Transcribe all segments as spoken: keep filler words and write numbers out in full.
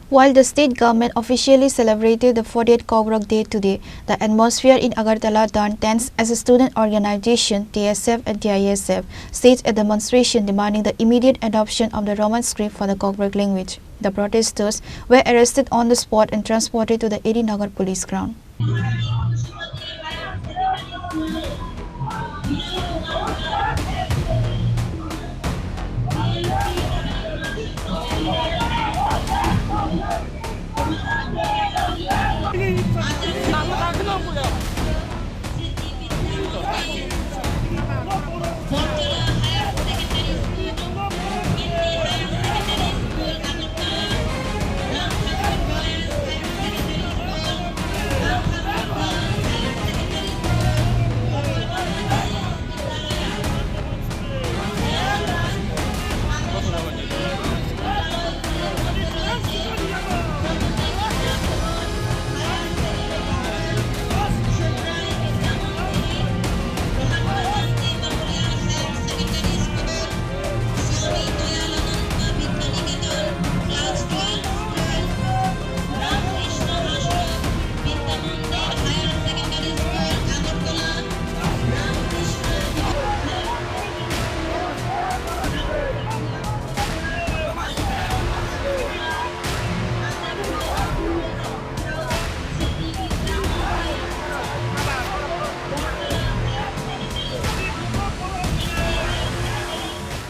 While the state government officially celebrated the fortieth Kokborok Day today, the atmosphere in Agartala turned tense as the student organization T S F and T I S F staged a demonstration demanding the immediate adoption of the Roman script for the Kokborok language. The protesters were arrested on the spot and transported to the A D Nagar police ground.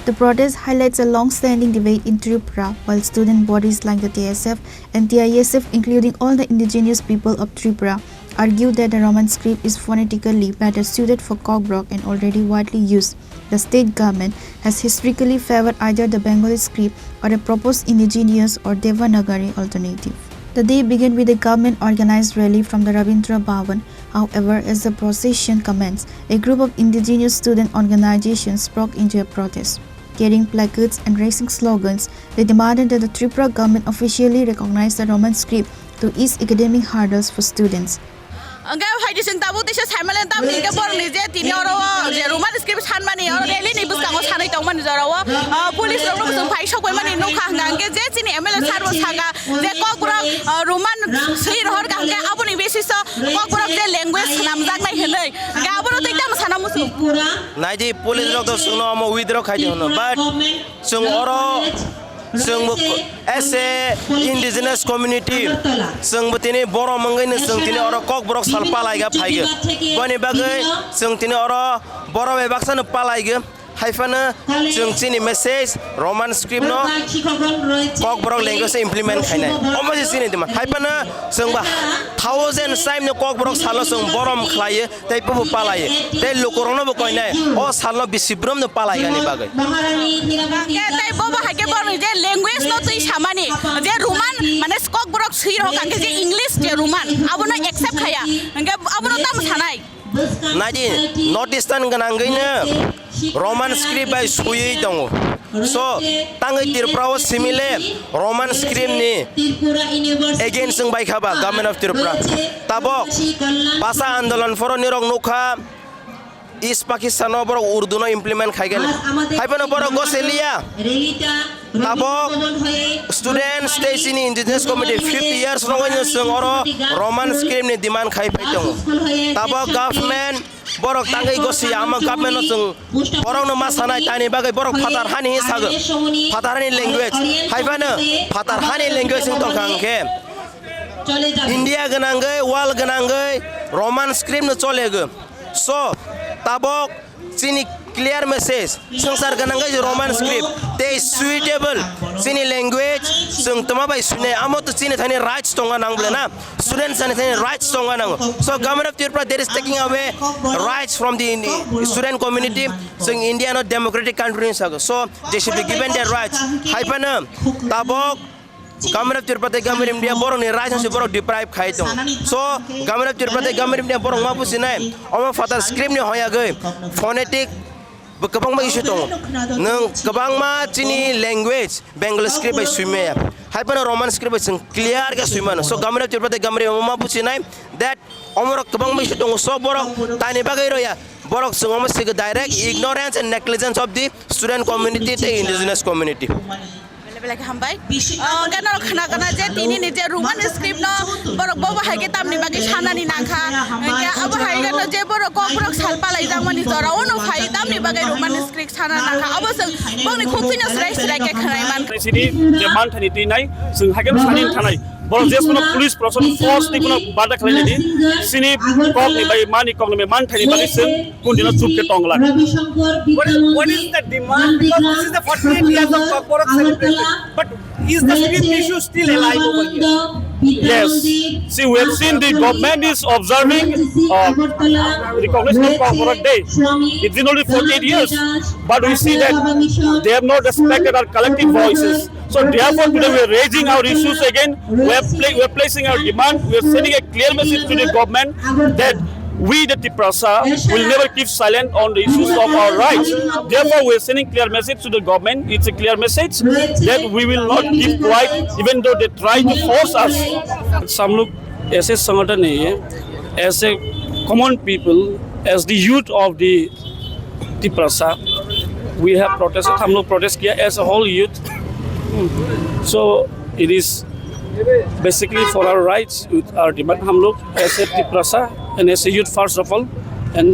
The protest highlights a long-standing debate in Tripura, while student bodies like the T S F and T I S F, including all the indigenous people of Tripura, argue that the Roman script is phonetically better suited for Kokborok and already widely used. The state government has historically favored either the Bengali script or a proposed indigenous or Devanagari alternative. The day began with a government-organized rally from the Rabindra Bhavan. However, as the procession commenced, a group of indigenous student organizations broke into a protest. Carrying placards and raising slogans, they demanded that the Tripura government officially recognize the Roman script to ease academic hurdles for students. Hwnkhe phaidi chwng tabuk teisa saimalen tamni hwnkhe borokni je tini oro o je Roman script sanmani oro rally ni bwskango sanwi tongmani jorao, ah, police rokno bo chwng phai sokbaimani nukha, hwnkha hwnkhe je chini M L A sir bo saka je Kokborok, ah, Roman swi rohorkha hwnkhe aboni basis o Kokborok je language swnamjaknai hwnwi, hwnkhe abono tei tamo sana muchung. Naidi police rok to chwngno omo withdraw khaidi hwno, but chwng oro, chwngbo as a indigenous community, chwngbo tini borom wngwi no chwng tini oro Kokborok sal palaiga phaigo. Boni bagwi chwng tini oro borom bai baksa no palaigo. Hai phano chwng chini message Roman script no Kokborok language o implement khainai. Omo se chini demand. Hai phano chwngba thousand time no Kokborok salo chwng borom khlaiyo. Tei bobo palaiyo. Tei lukurokno bo koinai. O salno bisi bromno palaigani bagwi. Hwnkhe tei bobo hai khe borokni je language no twi samani, je Roman, mane Kokborok swi rok hwnkhe je English je Roman, abono accept khaya. Hwnkhe abono tamo sanai? Naidi, North Eastern gwnangwino Roman script bai swiwi tongo. So, tangwi Tripura o simile Roman script ni against wng bai kha ba Government of Tripura. Tabok basa andolon phoro nirok nukha East Pakistan o borok Urdu no implement khai gani. Hai phano borok goseliya. Tabok student state ni indigenous committee fifty years rongoi no chwng oro Roman script ni demand khai phai tongo. Tabok government Borok tangwi gosi ama government no chwng borok no ma sanai tani bagwi borok phatar hani hinwi sago. Phatar hani language. Hai phano phatar hani language wng tongkha hwnkhe India gwnangwi, world gwnangwi Roman script no cholego. So, tabok chini clear message. Swngchar gwnangwi Roman script tei suitable chini language chwng toma bai swinai. Amo to chini thani rights tonga nang bole na. Students ani thani rights tonga nango. So Government of Tripura, they is taking away rights from the student community. Chwng India no democratic country ni sago. So they should be given their rights. Hai phano tabok Government of Tripura tei Government of India borok ni rights no se borok deprive khai tongo. So Government of Tripura tei Government of India borok ma businai. Omo phatar script ni hoyagwi phonetic bo kwbangma issue tongo. Nwng kwbangma chini language Bengali script bai swimaya. Hai phano Roman script bai chwng clear khe swimano. So Government of Tripura tei Government of India ma businai that omorok kwbangma issue tongo. So borok tani bagwi roya. Borok chwng omo sigi direct ignorance and negligence of the student community tei indigenous community. Belai khe hambai. Ah, hwnkhe norok khna kana je tini ni je Roman script no borok bo bo hai khe tamni bagwi sanani nangkha. Hwnkhe abo hai khe no je borok kok borok sal palai jakmani jora o no phai tamni bagwi Roman script sana nangkha. Abo se bongni khuk thwino srai srai khe khnai man. Sini je man thani twi nai, chwng hai khe sani thanai. Borok je kono police proshashan force ni kono bada khlai nai di. Sini kok ni bai mani kok ni man thani bagwi chwng Kundina chup ke tong lak. What, what is the demand? Because this is the forty-eight years of Kokborok celebration. But is the script issue still alive over here? Yes. See, we have seen the government is observing, uh, recognition of Kokborok Day. It's been only forty-eight years, but we see that they have not respected our collective voices. So therefore, today we are raising our issues again. We are pla-, we are placing our demand. We are sending a clear message to the government that we, the Tiprasa, will never keep silent on the issues of our rights. Therefore, we are sending clear message to the government. It's a clear message that we will not keep quiet, even though they try to force us. हम लोग ऐसे संगठन नहीं है, as a common people, as the youth of the Tiprasa, we have protested, हम लोग protest किया as a whole youth. So it is basically for our rights with our demand. हम लोग as a Tiprasa and as a youth first of all, and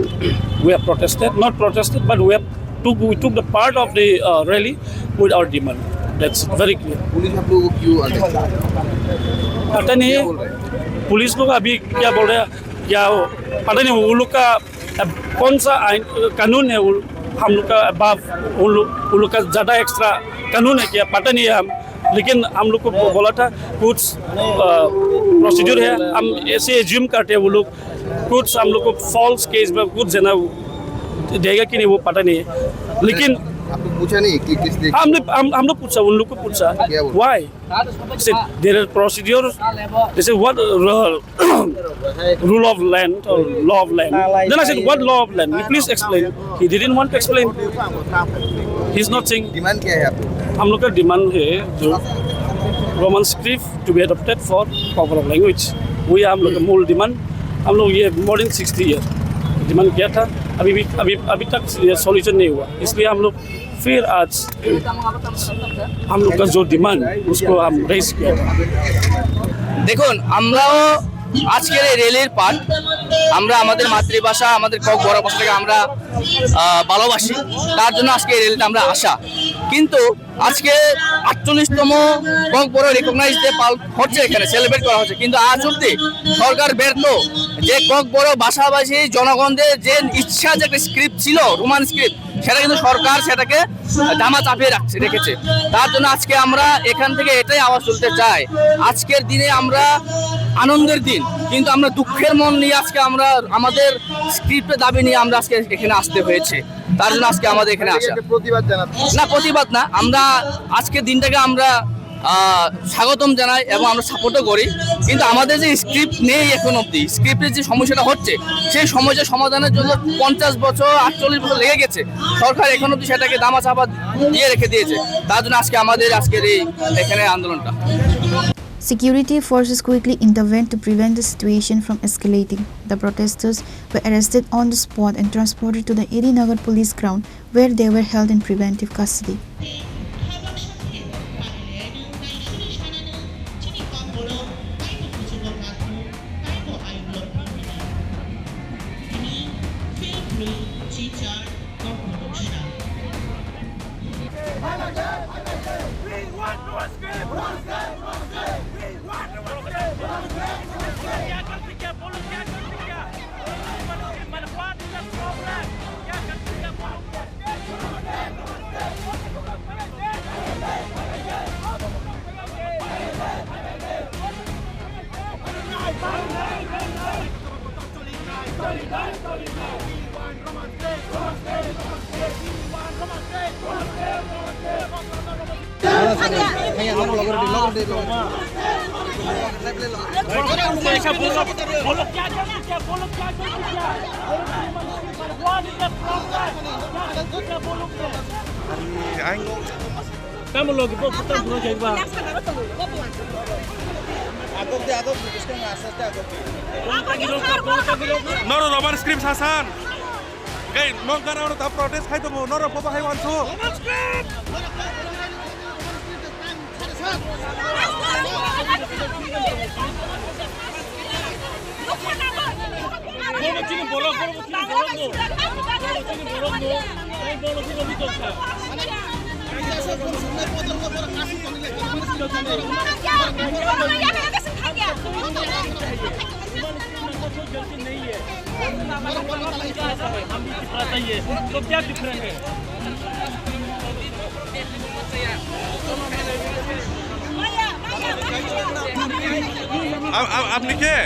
we have protested, not protested, but we have took, we took the part of the, uh, rally with our demand. That's very clear. Police आप लोगों को क्यों अटैक कर रही है? पता नहीं क्या है, बोल रहे हैं? पुलिस लोग अभी क्या बोल रहे हैं, क्या हो, पता नहीं, वो लोग का अब कौन सा आइन, कानून है, वो, हम लोग का above, उन लोग, उन लोग का ज़्यादा एक्स्ट्रा कानून है क्या, पता नहीं है हम, लेकिन हम लोग को बो-, बोला था कुछ, अ, प्रोसीड्यूर है, हम ऐसे एज्यूम करते हैं वो लोग कुछ हम लोग को फॉल्स केस में कुछ जना देगा कि नहीं, वो पता नहीं है, लेकिन आपको पूछा नहीं कि किस लिए? हमने, हम, हम लोग पूछा, उन लोग को पूछा, क्या बोला? Why? He said, "There are procedures." They said, "What, uh, rule of land or law of land?" Then I said, "What law of land? Please explain." He didn't want to explain. He's not saying. Demand क्या है आपको? हम लोग का डिमांड है जो Roman script to be adopted for Kokborok language. वही हम लोग का मूल डिमांड। हम लोग ये more than sixty year demand किया था, अभी भी, अभी, अभी तक ये सॉल्यूशन नहीं हुआ, इसलिए हम लोग फिर आज हम लोग का जो डिमांड, उसको हम रेज किया था। দেখুন, আমরাও আজকের এই র্যালির পার্ট। আমরা আমাদের মাতৃভাষা, আমাদের ককবরক ভাষাটাকে আমরা, আহ, ভালোবাসি, তার জন্য আজকে এই র্যালিতে আমরা আসা। কিন্তু আজকে আটচল্লিশতম ককবরক রিকগনাইজ ডে পাল হচ্ছে, এখানে সেলিব্রেট করা হচ্ছে, কিন্তু আজ অব্দি সরকার ব্যর্থ যে ককবরক ভাষাভাষী জনগণদের যে ইচ্ছা, যে একটা স্ক্রিপ্ট ছিল, রোমান স্ক্রিপ্ট, সেটা কিন্তু সরকার সেটাকে ধামা চাপিয়ে রাখছে, রেখেছে। তার জন্য আজকে আমরা এখান থেকে এটাই আওয়াজ তুলতে চাই, আজকের দিনে আমরা আনন্দের দিন, কিন্তু আমরা দুঃখের মন নিয়ে আজকে আমরা আমাদের স্ক্রিপ্টের দাবি নিয়ে আমরা আজকে এখানে আসতে হয়েছে। তার জন্য আজকে আমাদের এখানে আসা। প্রতিবাদ জানাচ্ছি। না, প্রতিবাদ না, আমরা আজকের দিনটাকে আমরা, আহ, স্বাগতম জানাই এবং আমরা সাপোর্টও করি, কিন্তু আমাদের যে স্ক্রিপ্ট নেই এখন অবধি, স্ক্রিপ্টের যে সমস্যাটা হচ্ছে, সেই সমস্যা সমাধানের জন্য পঞ্চাশ বছর, আটচল্লিশ বছর লেগে গেছে, সরকার এখন অবধি সেটাকে দামাচাপা দিয়ে রেখে দিয়েছে। তার জন্য আজকে আমাদের আজকের এই এখানে আন্দোলনটা। Security forces quickly intervened to prevent the situation from escalating. The protesters were arrested on the spot and transported to the A D Nagar police ground, where they were held in preventive custody. Tamo logi po, tamo logi ba. Noro Roman script sasan. Gai nong kana ono ta protest khai tomo, noro pobo hai wansu. हम भी दिखा चाहिए, तो क्या दिख रहे हैं? Up-, up-, আপনি কে?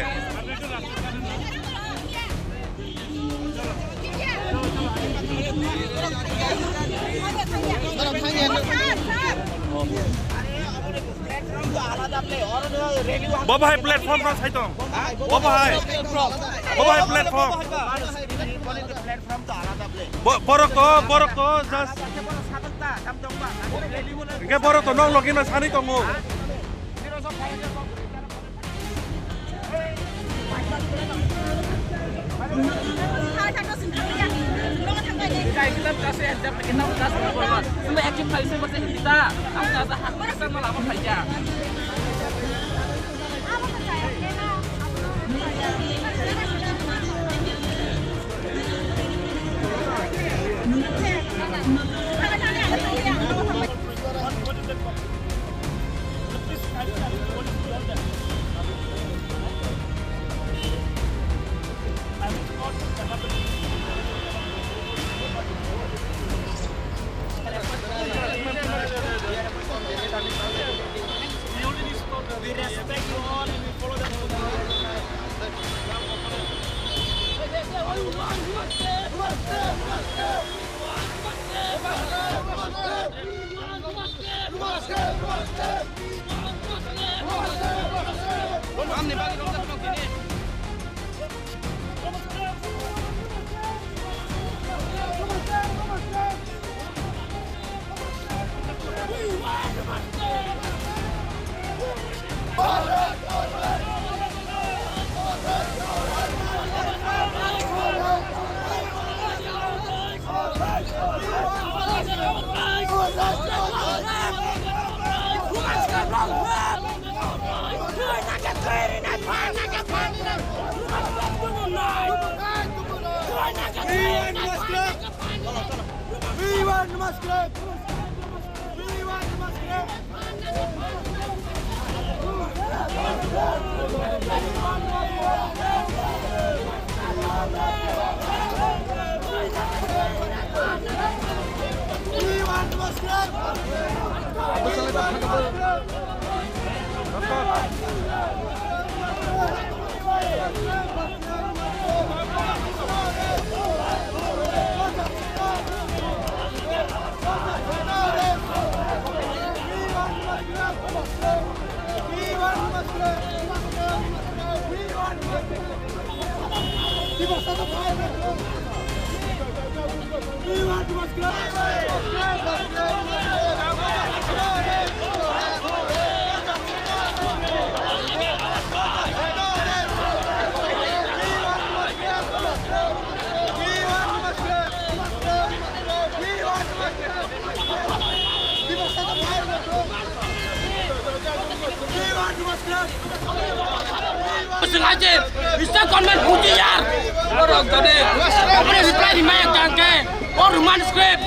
Bo bahai platform rok sai tong. Bo bahai. Bo bahai platform. Bo-, borok to, borok to, just. Hingke borok to nok logi no sani tongo. We respect you all and we follow the We want massacre! We want massacre! Swng hai se, bisa government huti yar. Borok gade, apni reply rimai tangke, o Roman script.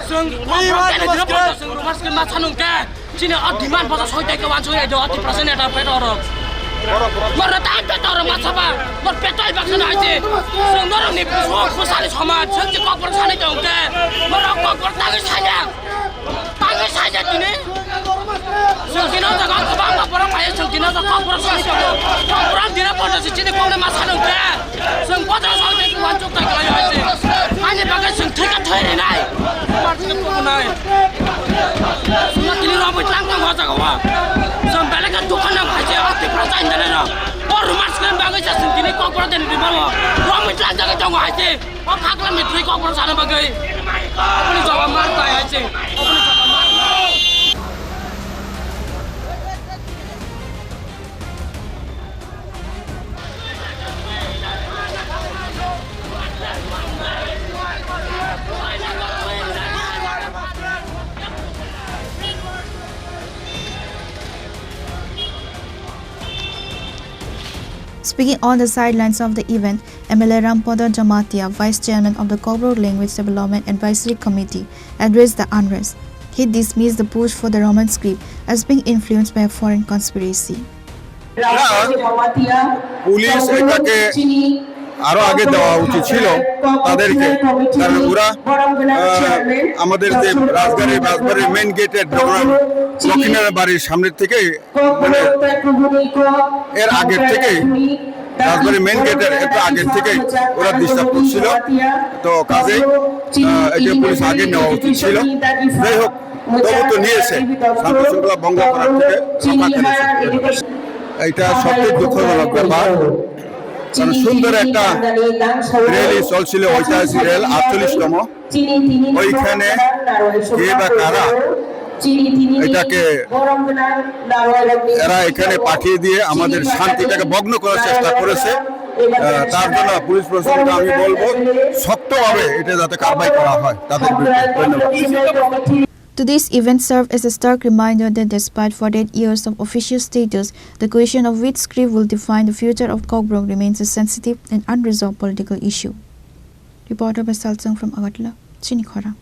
Swng, swng Roman script ma sanung ke. Chini o demand boto soi tai ke wan soi do, ati percent eta pet oro. Mor ta pet oro ma saba, mor pet ai baksa na aje. Swng norok ni buso, busani somaj, swng ji kokborok sani tong ke. Mor kokborok tagi saya. Tagi saya tini. Swng kino jaga kobang ma borok phai, swng kino jaga kokborok sani tong. Kokborok dina boto si chini kokborok ma sanung ke. Chwng bothor sal bai uansuk tai kwlai hai se. Ani bagwi chwng thwika thwi rinai. Mar se tubunai. Chwngno tini romwi tlang tong o jaga o. Chwng belai khe dukha nang hai se o Tripura chaindani rok. O Roman script bagwi se chwng tini kokborok tini rimao. Romwi tlang jagwi tongo hai se. O khaklam ni twi kokborok sana bagwi. Oboni jawab mar tai hai se. Oboni jawab mar tai. Speaking on the sidelines of the event, M L A Rampada Jamatia, Vice Chairman of the Kokborok Language Development Advisory Committee, addressed the unrest. He dismissed the push for the Roman script as being influenced by a foreign conspiracy. Police এটাকে আরো আগে দেওয়া উচিত ছিল তাদেরকে, কারণ ওরা, আহ, আমাদের যে রাজবাড়ি, রাজবাড়ির মেইন গেটের দক্ষিণের বাড়ির সামনের থেকে, মানে, এর আগের থেকেই, রাজবাড়ির মেইন গেটের একটু আগের থেকেই ওরা ডিস্টার্ব করছিল। তো কাজেই, আহ, এটা পুলিশ আগে নেওয়া উচিত ছিল। যাই হোক, তবু তো নিয়েছে, শান্তি শৃঙ্খলা ভঙ্গ করার থেকে রক্ষা করেছে। এটা সত্যি দুঃখজনক ব্যাপার, কারণ সুন্দর একটা র্যালি চলছিল, ঐতিহাসিক রেল আটচল্লিশতম। ওইখানে কে বা কারা এটাকে, এরা এখানে পাঠিয়ে দিয়ে আমাদের শান্তিটাকে ভগ্ন করার চেষ্টা করেছে। আহ, তার জন্য পুলিশ প্রশাসনকে আমি বলবো, শক্তভাবে এটা যাতে কারবাই করা হয় তাদের বিরুদ্ধে। ধন্যবাদ। Today's event served as a stark reminder that despite forty-eight years of official status, the question of which script will define the future of Kokborok remains a sensitive and unresolved political issue. Reporter by Salsang from Agartala, Chini Khorang.